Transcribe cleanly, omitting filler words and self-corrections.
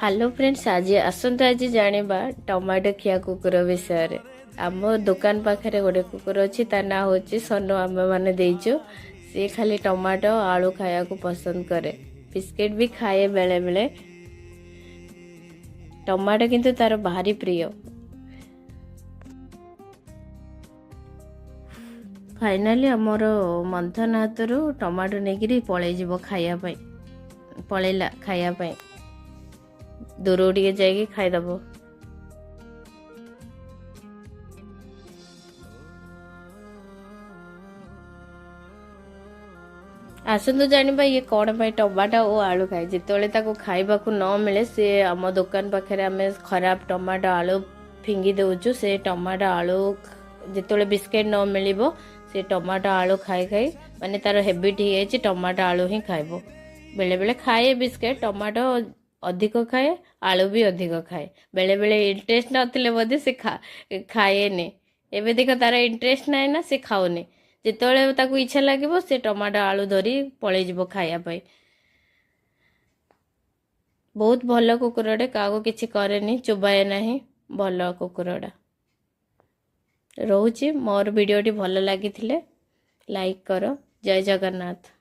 Hello friends, ଆଜି ଆସନ୍ତୁ ଆଜି ଜାଣିବା ଟମାଟୋ ଖିଆ କୁକୁର ବିଷୟରେ। ଆମ ଦୋକାନ ପାଖରେ ଗୋଟେ କୁକୁର ଅଛି, ତା ନାଁ ହେଉଛି ସନୁ। ଆମେମାନେ ଦେଇଛୁ। ସିଏ ଖାଲି ଟମାଟୋ ଆଳୁ ଖାଇବାକୁ ପସନ୍ଦ କରେ, ବିସ୍କିଟ୍ ବି ଖାଏ ବେଳେବେଳେ। ଟମାଟୋ କିନ୍ତୁ ତାର ଭାରି ପ୍ରିୟ। ଫାଇନାଲି ଆମର ମନ୍ଥନ ହାତରୁ ଟମାଟୋ ନେଇକିରି ପଳେଇଯିବ ଖାଇବା ପାଇଁ। ପଳେଇଲା ଖାଇବା ପାଇଁ, ଦୂରକୁ ଟିକେ ଯାଇକି ଖାଇଦବ। ଆସନ୍ତୁ ଜାଣିବା ଇଏ କ'ଣ ପାଇଁ ଟମାଟୋ ଓ ଆଳୁ ଖାଏ। ଯେତେବେଳେ ତାକୁ ଖାଇବାକୁ ନ ମିଳେ, ସେ ଆମ ଦୋକାନ ପାଖରେ ଆମେ ଖରାପ ଟମାଟୋ ଆଳୁ ଫିଙ୍ଗି ଦେଉଛୁ। ସେ ଟମାଟୋ ଆଳୁ, ଯେତେବେଳେ ବିସ୍କିଟ୍ ନ ମିଳିବ, ସେ ଟମାଟୋ ଆଳୁ ଖାଇ ଖାଇ ମାନେ ତାର ହେବିଟ୍ ହେଇଯାଇଛି, ଟମାଟୋ ଆଳୁ ହିଁ ଖାଇବ। ବେଳେବେଳେ ଖାଏ ବିସ୍କିଟ୍, ଟମାଟୋ ଅଧିକ ଖାଏ, ଆଳୁ ବି ଅଧିକ ଖାଏ। ବେଳେବେଳେ ଇଣ୍ଟରେଷ୍ଟ ନଥିଲେ ମଧ୍ୟ ସେ ଖାଏନି। ଏବେ ଦେଖ, ତାର ଇଣ୍ଟରେଷ୍ଟ ନାହିଁ ନା, ସେ ଖାଉନି। ଯେତେବେଳେ ତାକୁ ଇଚ୍ଛା ଲାଗିବ, ସେ ଟମାଟୋ ଆଳୁ ଧରି ପଳେଇଯିବ ଖାଇବା ପାଇଁ। ବହୁତ ଭଲ କୁକୁରଟେ, କାହାକୁ କିଛି କରେନି, ଚୋବାଏ ନାହିଁ, ଭଲ କୁକୁରଟା। ରହୁଛି। ମୋର ଭିଡ଼ିଓଟି ଭଲ ଲାଗିଥିଲେ ଲାଇକ୍ କର। ଜୟ ଜଗନ୍ନାଥ।